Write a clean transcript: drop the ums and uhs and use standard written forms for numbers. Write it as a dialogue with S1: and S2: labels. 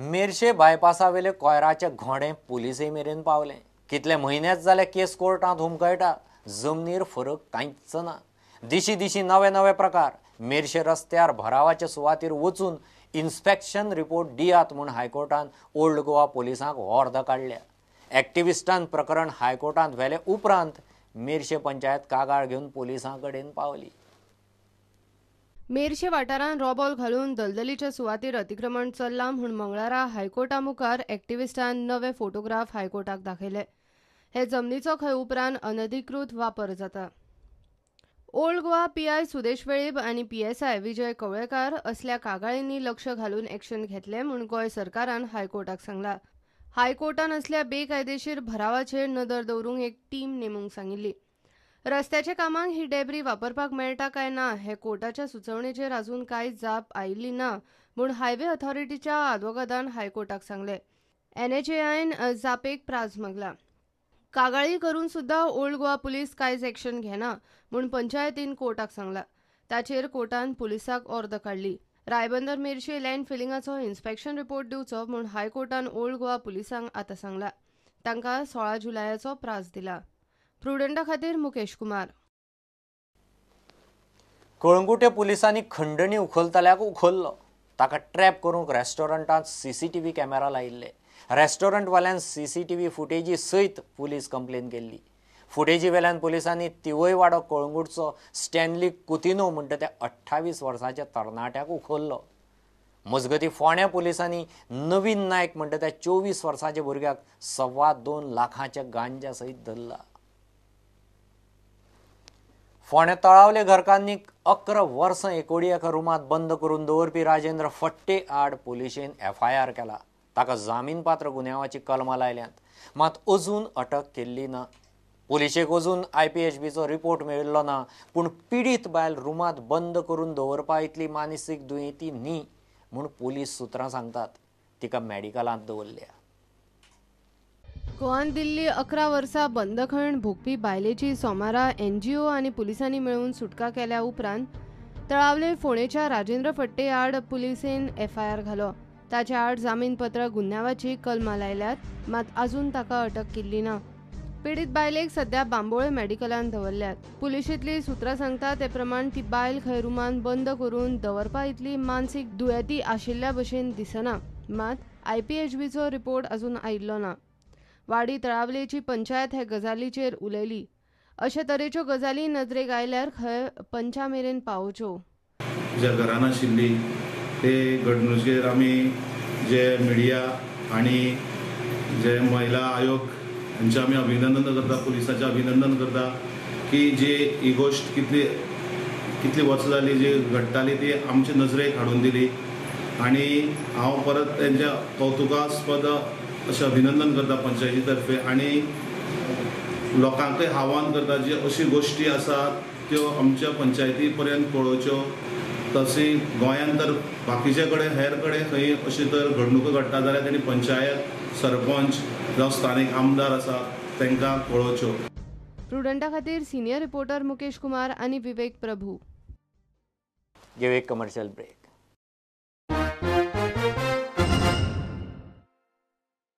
S1: मेरशे बायपासावेले कोयराचे घोडे पुलिसे मेरेन पावले. कितले म्हयनेच जाले केस कोर्टांत हुमकळटा, जमनीर फरक कांयच ना. दिशी दिशी नवे नवे प्रकार. मेरशे रस्त्यार भरावाचे सुवातीर वचून इन्स्पेक्शन रिपोर्ट दियात म्हूण हायकोर्टान ओल्ड गोवा पोलिसांक ऑर्द काडल्या. एक्टिविस्टान प्रकरण हायकोर्टांत व्हेले उपरांत मेरशे पंचायत कागाळ घेवन पोलिसां कडेन पावली.
S2: मेरशे वाठारांत रोबॉल घालून दलदलीच्या सुवातेर अतिक्रमण चल्लां म्हूण मंगळारा हायकोर्टा मुखार एक्टिविस्टान नवे फोटोग्राफ हायकोर्टाक दाखयले. हे जमनीचो खंय उपरांत अनधिकृत वापर जाता. ओल्ड गोवा पीआय सुदेश वेळीप आनी पीएसआय विजय कवळेकार असल्या कागाळींनी लक्ष घालून एक्शन घेतले म्हूण गोंय सरकारान हायकोर्टाक सांगला. हायकोर्टान असल्या बेकायदेशीर भरावाचेर नदर दवरूंक एक टीम नेमूंक सांगिल्ली. रस्त्याच्या कामाक ही डेब्री वापरपाक मेळटा काय ना हे कोर्टाच्या सुचवणेचेर अजून कांय जाप आयिल्ली ना म्हूण हायवे अथॉरिटीच्या आदवोगादान हायकोर्टाक सांगले. एनएचएआयन जापेक प्राज मागला. कागाळी करून सुद्धा ओल्ड गोवा पुलीस कांयच एक्शन घेना म्हूण पंचायतीन कोर्टाक सांगला. ताचेर कोर्टान पुलिसाक ऑर्द काडली. रायबंदर मेरशे लँड फिलिंगाचो इन्स्पेक्शन रिपोर्ट दिवचो म्हूण हायकोर्टान ओल्ड गोवा पुलिसांक आतां सांगला. तांकां 16 जुलयाचो प्राज दिला. प्रुडंटा खातीर मुकेश कुमार.
S1: कळंगुटे पुलिसांनी खंडणी उखलतल्याक उखल्लो. ताका ट्रॅप करूंक रेस्टॉरंटांत सीसीटीव्ही कॅमेरा लायिल्ले. रेस्टॉरंटवाल्यान सीसीटीव्ही फुटेजी सयत पुलीस कंप्लेन केल्ली. फुटेजी वेल्यान पुलिसांनी तिवयवाडो कळंगूटचो स्टॅनली कुतिनो म्हणटा त्या 28 वर्सांच्या तरणाट्याक उखल्लो. मजगती फोंड्या पुलिसांनी नवीन नायक म्हणटा त्या 24 वर्सांच्या भुरग्याक 2.25 लाखांच्या गांजा सयत धरला. फोंड्या तळावले घरकान्नीक 11 वर्सां एकोडी एका रुमांत बंद करून दवरपी राजेंद्र फट्टे आड पुलिशेन एफआयआर केला. ताका जामीनपात्र गुन्यांवाची कलमां लायल्यांत, मात अजून अटक केल्ली ना. पुलिशेक अजून आयपीएचबीचो रिपोर्ट मेळिल्लो ना, पूण पिडीत बायल रुमांत बंद करून दवरपा इतली मानसीक दुयेंती न्ही म्हूण पुलीस सुत्रां सांगतात. तिका मेडिकलांत दवरल्या.
S2: गोवान दिल्ली 11 वर्सां बंदखण भोगपी बायलेची सोमारा एनजीओ आनी पुलिसांनी मेळून सुटका केल्या उपरांत तळावले फोंडेच्या राजेंद्र फट्टे आड पुलिसेन एफआयआर घालो. ताच्या आड जामीनपत्र गुन्यांवाची कलमां लायल्यात, मात अजून ताका अटक केल्ली ना. पीडित बायलेक सध्या बांबोळे मेडिकलान दवरल्यात. पुलिशेंतली सुत्रां सांगता ते प्रमाण ती बायल खंय रुमान बंद करून दवरपा इतली मानसीक दुयेंती आशिल्ल्या भशेन दिसना, मात आयपीएचबीचो रिपोर्ट अजून आयिल्लो ना. वाडी तळावलेची पंचायत हे गजालीचेर उलयली. अशे तरेच्यो गजाली नजरेक आयल्यार खंय पंचा मेरेन पावोवच्यो.
S3: ज्या घरान आशिल्ली ते घडणुकेर आमी जे मिडिया आनी जे महिला आयोग हांचे आमी अभिनंदन करता, पुलिसाचें अभिनंदन करता की जी ही गोश्ट कितली कितली वर्सां जाली जी घडटाली ती आमचे नजरेक हाडून दिली आनी हांव परत तेंच्या कौतुकास्पद अशें अभिनंदन करता पंचायती तर्फे आनी लोकांकय आव्हान करता जी अशी गोश्टी आसात त्यो आमच्या पंचायती पर्यंत कळोवच्यो. तशी गोंयांत तर बाकीचे कडेन हेर कडेन खंय अशी तर घडणुको घडटा जाल्यार तेणी पंचायत, सरपंच जावं स्थानीक आमदार आसा तांकां कळोवच्यो.
S2: प्रुडंटा खातीर सिनियर रिपोर्टर मुकेश कुमार आनी विवेक प्रभू.
S1: घेवया एक कमर्शियल ब्रेक.